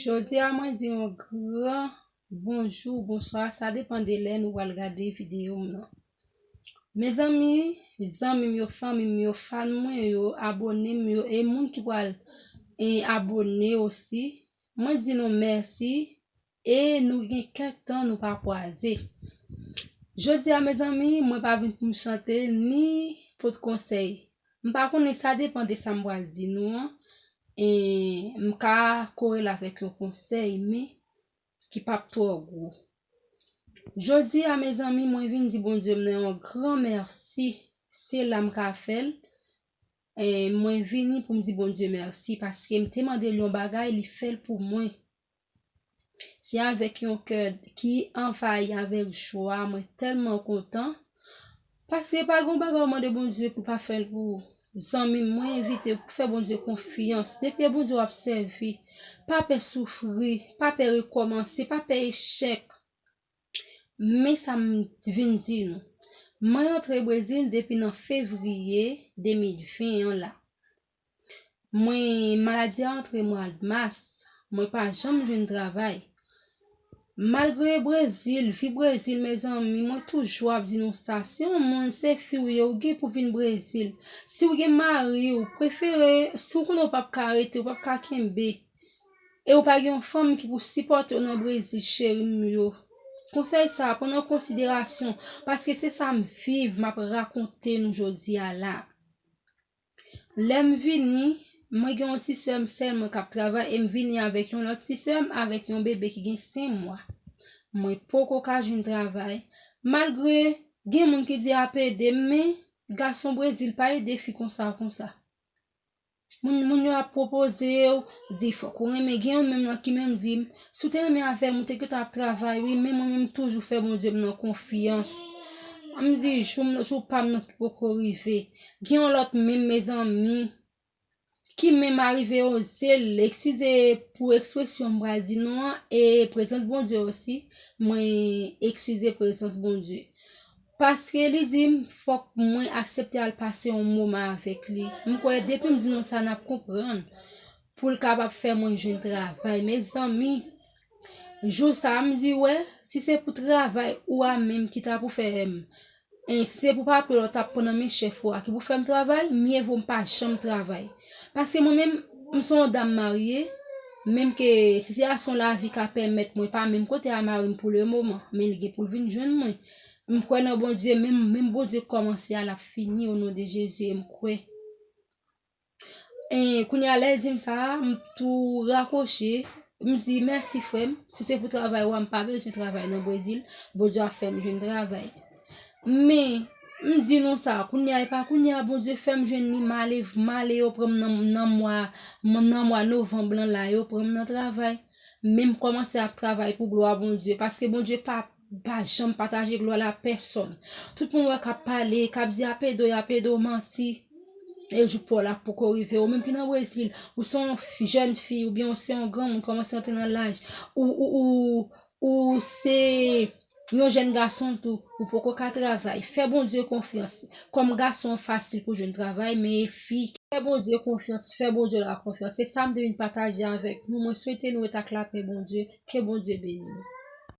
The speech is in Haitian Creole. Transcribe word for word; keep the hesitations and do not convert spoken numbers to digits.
Jodi a mwen di yon gran bonjou, bonswa, sa depann de lè nou pral gade videyo m nan. Mezanmi, zanmi m yo, fanmi m yo, fan mwen yo, abone m yo, e moun ki pral e abone osi, mwen di nou mèsi. E nou gen kèk tan nou pa kwaze. Jodi a, mezanmi, mwen pa vin pou m chante ni pot konsèy. M pa konnen, sa depann de sa m pral di nou an. E m ka kore l avèk yon konsèy, men ki p ap twò gwo. Jodi a, mezanmi, mwen vin di Bondye m nan yon gran mèsi. Se la m ka fè l. E mwen vini pou m di Bondye mèsi, paske m te mande l yon bagay, li fè l pou mwen. Se avèk yon kè ki anvayi avèk jwa, mwen tèlman kontan. Paske pa gen yon bagay ou mande Bondye pou l pa fè l pou ou. Zanmi m, mwen envite w pou fè Bondye konfyans. Depi e Bondye w ap sèvi, pa pè soufri, pa pè rekòmanse, pa pè echèk. Men sa m vin di nou. Mwen rantre Brezil depi nan fevriye de mil ven an la. Mwen, maladi a antre mwa mas, mwen pa janm jwenn travay. Malgre Brezil, vi Brezil, mezanmi, mwen toujou ap di nou sa. Si yon moun se fi w ye, ou gen pou vin Brezil. Si w gen mari, ou prefere, si w konnen w p ap ka rete, w p ap ka kenbe, e w pa gen yon fanm ki pou sipòte w nan Brezil, cheri m yo, konsèy sa a, pran nan konsiderasyon, paske se sa m viv, m ap rakonte nou jodi a la. Lè m vini, mwen gen yon ti sè m sèlman k ap travay e m vini avèk yon lòt ti sè m avèk yon bebe ki gen senk mwa. Mwen poko ka jwenn travay. Malgre gen moun ki di y ap ede m, men gason Brezil pa ede fi konsa konsa. Moun, moun yo ap pwopoze w, di fòk ou renmen. Gen yon menm nan ki menm di m, si w te renmen avè m, ou te gentan ap travay, wi, men mwen menm toujou fè Bondye m nan konfyans. M di, jou m nan, jou pa m nan ki poko rive. Gen yon lòt menm, mezanmi, ki menm arive oze l, eskize pou ekspresyon m pral di nou an, e prezans Bondye osi, mwen eskize prezans Bondye. Paske li di m fòk mwen aksepte al pase yon moman avèk li. M kwè depi m di nou sa, n ap konprann pou l kapab fè mwen jwenn travay. Mezanmi, jou sa a, m di, wè, si se pou travay ou a menm ki ta pou fè m, e si se pou papye w t ap pran nan men chèf ou a ki pou fè m travay, mye vo m pa janm travay. Paske mwen menm, m se yon dam marye, menm ke sitiyasyon lavi ka pèmèt mwen pa menm kote a mari m pou le moman, men li gen pou l vin jwenn mwen. M kwè nan Bondye, menm, menm Bondye kòmanse a, l ap fini, o non de Jezi, e m kwè. E kounye a, lè l di m sa a, m tou rakwoche, m di, mèsi, frè m, si se pou travay ou a, m pa bezwen travay nan Brezil, Bondye ap fè m jwenn travay. Men, m di nou sa, kounye a, e pa kounye a, Bondye fè m jwenn li, m ale, m ale, yo pran m nan, nan mwa, nan mwa novanm lan la, yo pran m nan travay. Men m kòmanse ap travay pou glwa Bondye, paske Bondye pa, pa janm pataje glwa l a pèsòn. Tout moun wè k ap pale, k ap di y ap ede w, y ap ede w, manti. E jou pa w la poko rive. Ou menm ki nan Brezil, ou se yon fi, jèn fi, oubyen ou se yon granmoun, kòmanse antre nan laj, ou, ou, ou, ou se yon jèn gason tou, ou poko ka travay. Fè Bondye konfyans. Kòm gason, fasil pou jwenn travay, men e fi, fè Bondye konfyans, fè Bondye la konfyans. Se sa m te vin pataje avèk nou. Mwen swete nou ret ak lapè Bondye. Ke Bondye beni nou.